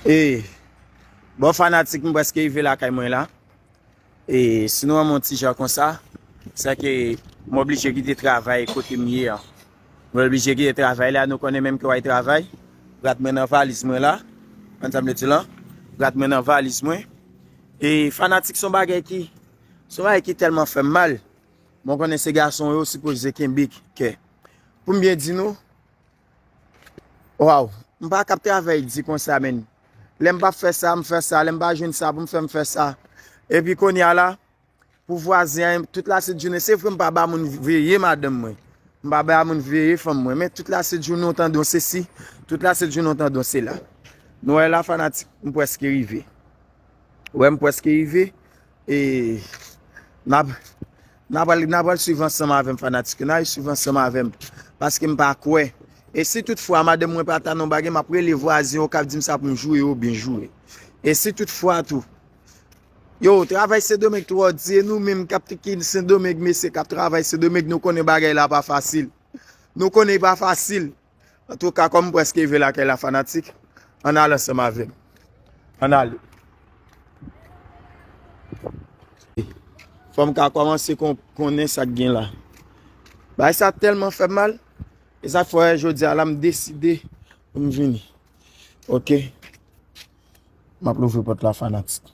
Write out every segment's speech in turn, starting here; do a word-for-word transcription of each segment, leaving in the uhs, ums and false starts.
E, bon, fanatik, m prèske rive lakay mwen la. E, si nou wè m yon ti jan konsa, se ke m oblije kite travay kote m ye an. M oblije kite travay la, nou konnen menm ke w al travay. Rad mwen nan valiz mwen la. Konn sa m vle di la? Rad mwen nan valiz mwen. E, fanatik, se yon bagay ki, se yon bagay ki tèlman fè m mal. Mwen konnen se gason yo sipoze kenbe kè. Pou m byen di nou, waw, m pa ka ap travay di konsa, menn. Lè m p ap fè sa, m fè sa. Lè m pa jwenn sa pou m fè, m fè sa. Epi kounye a la, pou vwazen an, tout lasenjounen, se vre m pa ba moun veye madanm mwen. M pa ba moun veye fanm mwen. Men tout lasenjounen, w tande yon sesi, tout lasenjounen, w tande yon sela. Nou wè la, fanatik, m prèske rive. Wè, m prèske rive. E n ap, n ap al, n ap al swiv ansanm avè m, fanatik yo. N ap swiv ansanm avè m. Paske m pa kwè. E si toutfwa madanm mwen pa ta nan bagay, m ap rele vwazen yo k ap di m sa pou m joure yo oubyen joure. E si toutfwa tou, yo, travay Sendomeng twò di, e nou menm k ap ki Sendomeng, mesye, k ap travay Sendomeng, nou konnen bagay la pa fasil. Nou konnen li pa fasil. Antouka, kòm m prèske rive lakay la, fanatik, ann ale ansanm avè m. Ann ale. Fò m ka kòmanse kon-, konnen sa k gen la. Bagay sa tèlman fè m mal. E sa k fè jodi a la, m deside pou m vini. Oke. M ap louvri pòt la, fanatik.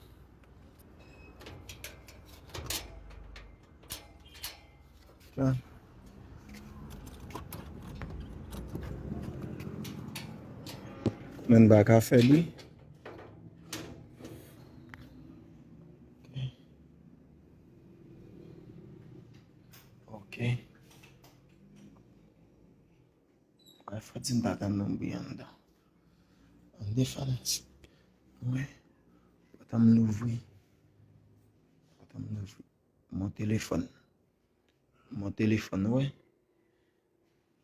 Mwen pa ka fè li. Ok. Mwen fò di m pa tann non bri anndan. Anndan fanatik. Mwen, pòt an m louvri. Pòt an m louvri. Mon telefòn. Mon telefòn, wè.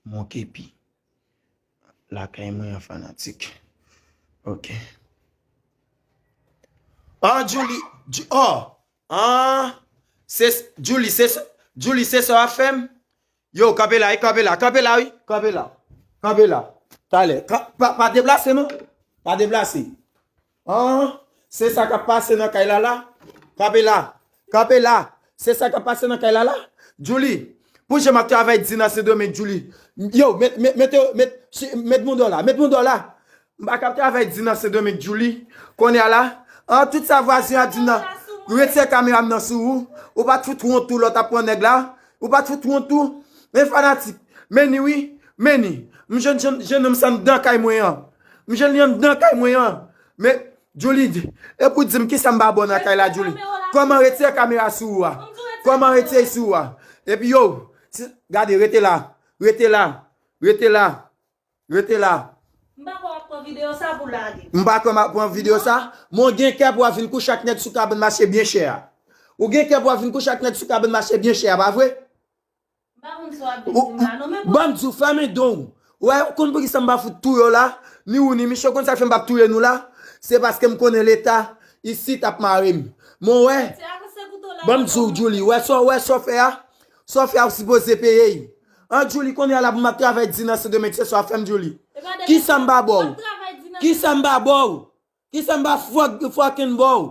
Mon kepi. Lakay mwen an fanatik. Ok. Ah, Julie, Ju-, oh, ah, se, Julie, se, Julie, se sa w ap fè m? Yo, kanpe la, wi, kanpe la, kanpe la, wi, kanpe la. Kanpe la. Talè, ka-, pa, pa deplase, non. Pa deplase. Ah, se sa k ap pase nan kay la la. Kanpe la. Kanpe la. Se sa k ap pase nan kay la la. Julie, pou jan m ap travay di nan Sendomeng, Julie. Yo, met, met, met, met, met moun dò la. Met moun dò la. M pa ka ap travay di nan Sendomeng, Julie. Kounye a la. Ah, tout sa vwazen ap di nan. Retire kamera m nan sou ou. Ou pa t fout wont tou lè w t ap pran nèg la. Ou pa t fout wont tou. Men fanatik. Men ni wi. Men ni. M jwenn, jwenn, jwenn nonm sa anndan kay mwen an. M jwenn li anndan kay mwen an. Men, Julie, e pou di m kisa m pa bon nan kay la, Julie. Kòman retire kamera sou ou a? Kòman retire sou ou a? Epi yo, si, gade, rete la. Rete la. Rete la. Rete la. M pa kwè w ap pran videyo sa pou lage. M pa kwè m ap pran videyo sa. Men w gen kè pou w ap vin kouche ak nèg sou kabann mache byen chè a. Ou gen kè pou w ap vin kouche ak nèg sou kabann mache byen chè a, pa vre? M pa konn sa w ap di m la, non, men bon. Ban m di w, fèmen don w. Ou wè, ou konn poukisa m pa fout touye w la? Ni ou, ni Michel, ou konn sa k fè m p ap touye nou la? Se paske m konnen Leta isit ap mare m. Men w wè, ban m di w, Julie, wè sa, wè sa w fè a? Sa w fè a, ou sipoze peye l. An, Julie, kounye a la pou m ap travay di nan Sendomeng, se sa w ap fè m, Julie. Kisa m pa ba w? Kisa m pa ba w? Kisa m pa fuck-, fucking ba w?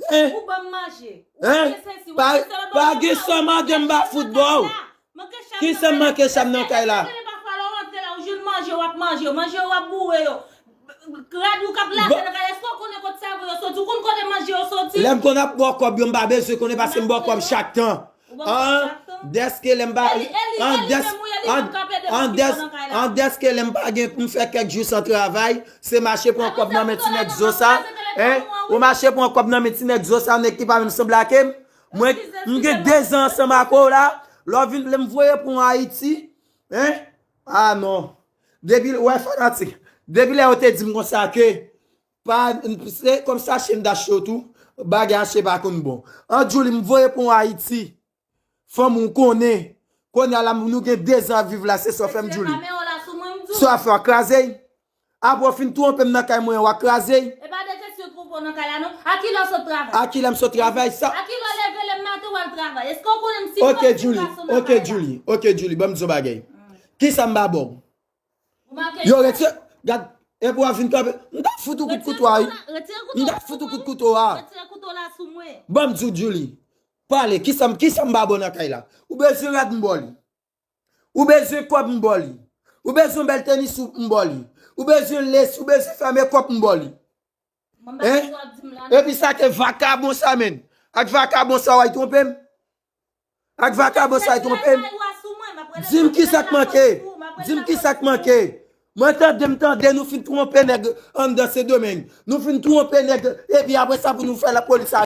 Hein? Ou ban m manje. Ou fè sesi, ou fè sela, pa gen sa w mande m pa fout ba w. Kisa m manke sa m nan kay la? Ou jwenn manje, w ap manje, manje w ap boure yo. Rad ou k ap lave nan kay la, èske w konnen kote savo yo soti? Ou konn kote manje yo soti? Lè m konn ap ba w kòb yo, m pa bezwen konnen paske m ba w kòb chak tan. An, dèske lè m pa, an, dès-, an, an, dès-, an, dèske lè m pa gen pou m fè kèk jou san travay, se mache pran kòb nan men ti nèg zo sa, hein? Ou mache pran kòb nan men ti nèg zo sa, nèg ki pa menm sanble ak m. Mwen, m gen dezan ansanm ak ou la, lè w vin, lè m voye pou w Ayiti, hein? Ah non. Depi, wè fanatik, depi lè yo te di m konsa ke, pa, se kòm sa chen m t achte w tou, bagay achte pa konn bon. An, Julie, m voye pou w Ayiti. Fanm ou konnen. Kounye a la, nou gen dezan ap viv la, se sa w fè m, Julie. Sa w ap fè, w ap kraze l? Apre w fin twonpe m nan kay mwen an, w ap kraze l? E pa de kesyon twonpe w nan kay la, non. A kilè w sot travay? A kilè m sot travay, sa? A kilè w leve lè maten w al travay? Èske w konnen m si fanm, si gason nan kay la? Ok, Julie, ok, Julie, ban m di w bagay. Kisa m pa ba w? Yo, retire, gad, Epi w ap vin kanpe. M t ap fout ou kout kouto a, wi. M t ap fout ou kout kouto a. Retire kouto la sou mwen. Ban m di w, Julie. Pale, kisa m, kisa m pa bon nan kay la? Ou bezwen rad, m ba w li. Ou bezwen kòb, m ba w li. Ou bezwen bèl tenis, ou, m ba w li. Ou bezwen lesi, ou bezwen fè mekòp, m ba w li. Hein? Epi sa ke vakabon sa, menm. Ak vakabon sa, w ay twonpe m? Ak vakabon sa, w ay twonpe m? Di m kisa k manke. Di m kisa k manke. Mwen tande, m tande, nou fin twonpe nèg anndan Sendomeng. Nou fin twonpe nèg, epi apre sa pou nou fè lapolis